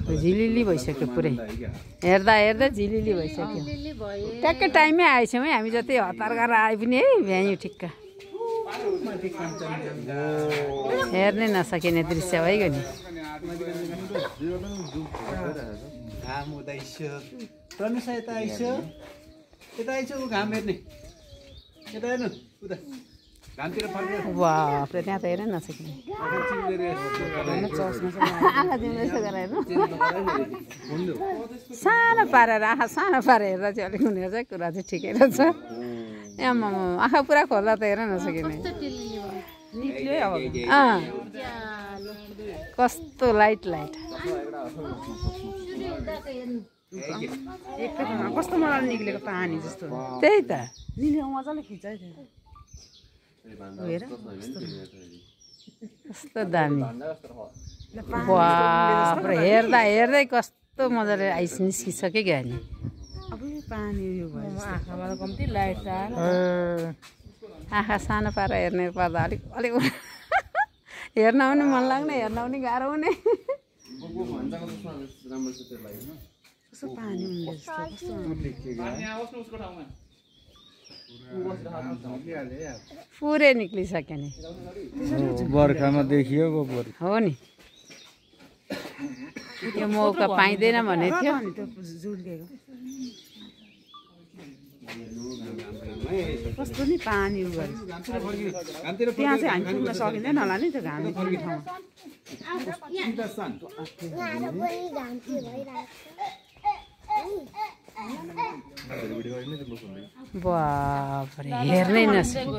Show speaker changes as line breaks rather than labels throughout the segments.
झिलिली भइसक्यो पुरै हेर्दा हेर्दा झिलिली भइसक्यो ट्याक्कै टाइममै आएछौँ है हामी जति हतार गरेर आए पनि है भ्यायौँ ठिक्क हेर्नै नसकिने दृश्य भइगयो नि
घाम हुँदैछ प्रनुष यता आइस यता आइस ऊ घाम हेर्ने यता हेर्नु उता घामतिर फर्केर
बाफ्रे त्यहाँ त हेर्नै नसकिने सानो पारेर आँखा सानो पारेर हेर्दा चाहिँ अलिक हुने रहेछ कुरा चाहिँ ठिकै रहेछ आमा आँखा पुरा खोल्दा त हेर्न नसकिने कस्तो लाइट लाइट
कस्तो मजाले निक्लेको पानी जस्तो
त्यही त
निक्लेको मजाले खिचाइ थियो
कस्तो दामी बाफ्रे हेर्दा हेर्दै कस्तो मजाले आइस निस्किसक्यो क्या नि
अब पानी उयो भयो आँखामा त कम्ती लाइट
आँखा सानो पारेर हेर्ने पर्दा अलिक अलिक हेर्न पनि मन लाग्ने हेर्न पनि गाह्रो हुने
कस्तो पानी उम्ले
पुरै निक्लिसक्यो नि
बर्खामा देखियो
हो नि यो मौका पाइँदैन भनेको थियो
कस्तो नि पानी उ गरे त्यहाँ चाहिँ हामी पुग्न सकिँदैन होला नि त्यो घाम निक्लिने ठाउँमा
बाफ्रे हेर्नै नसक्यो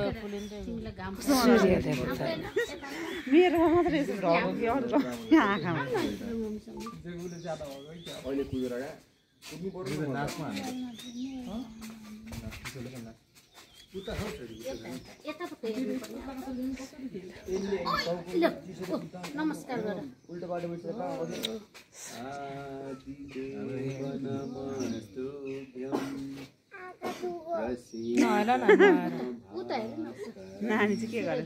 मेरोमा मात्रै यस्तो ढल्को कि अरू आँखामा
नमस्कार
नानी चाहिँ के गरे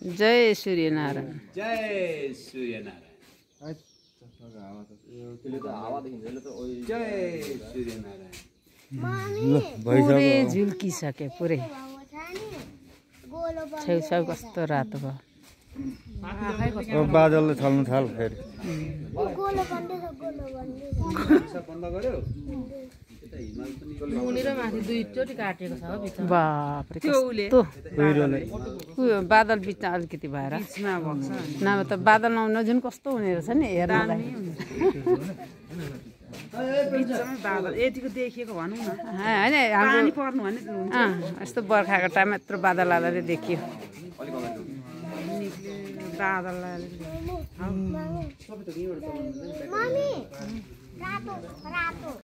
जय सूर्यनारायण
जय सूर्यनारायण
जय सूर्यनारायण जय सूर्यनारायण
पुरै झुल्किसक्यो पुरै छेउछाउ कस्तो रातो भयो
बादलले छल्नु थाल फेरि
बाफ्रे कस्तो बादल बिचमा अलिकति भएर नभए त बादल नहुन जुन कस्तो हुने रहेछ नि हेर्नलाई
यतिको देखिएको भनौँ न
होइन
पानी पर्नु भने
यस्तो बर्खाको टाइममा यत्रो बादल आएर देखियो
बादललाई